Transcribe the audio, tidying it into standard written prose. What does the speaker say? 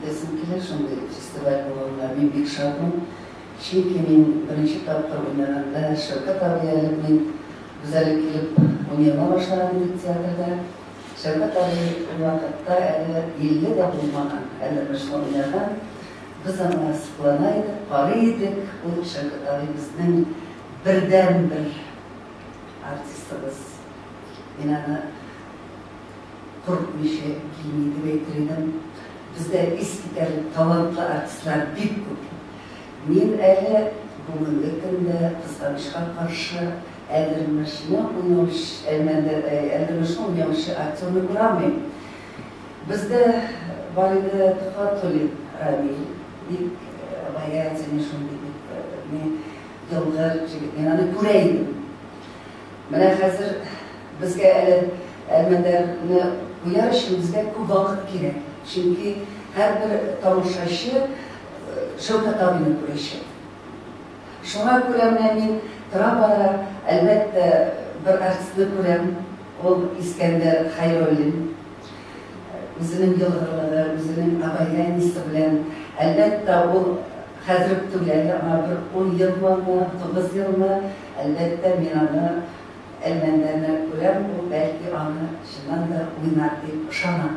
итәсем килә, шундый фестиваль булуына мин бик шатмын. Чөнки мин беренче тапкыр уйнаганда Шәүкәт абый әле мин без әле килеп уйный гына башлаган идек театрда. Шәүкәт абый ул вакытта әле 50 дә булмаган, әле мышны уйнаган. Без аңа соклана идек, карый идек. Ул Шәүкәт абый безнең бердәнбер артистыбыз. Мин аны курыкмыйча гений дип әйтер идем. Бездә искитәрлек талантлы артистлар бик күп. Мин әле бүгенге көндә, кызганычка каршы, Әлдермешне уйнаучы, Әлмәндәр, Әлдермешне уйнаучы актерны күрә алмыйм. Бездә бар иде Төхвәтуллин Рамил, бик обаятельный, шундый бик ни, елгыр җегет. Мин аны күрә идем. Менә хәзер безгә әле Әлмәндәрне куяр өчен безгә күп вакыт кирәк. Чөнки һәрбер тамашачы Шәүкәт абыйны күрәчәк. Шуңа күрә менә мин тора-бара, әлбәттә, бер артистны күрәм, ул Искәндәр Хәйруллин. Үзенең елгырлыгы, үзенең обаяниесе белән, әлбәттә, ул хәзер үк түгел, әле аңа бер ун елмы, тугыз елмы, әлбәттә, мин аны, Әлмәндәрне күрәм, ул бәлки аны чыннан да уйнар дип ышанам.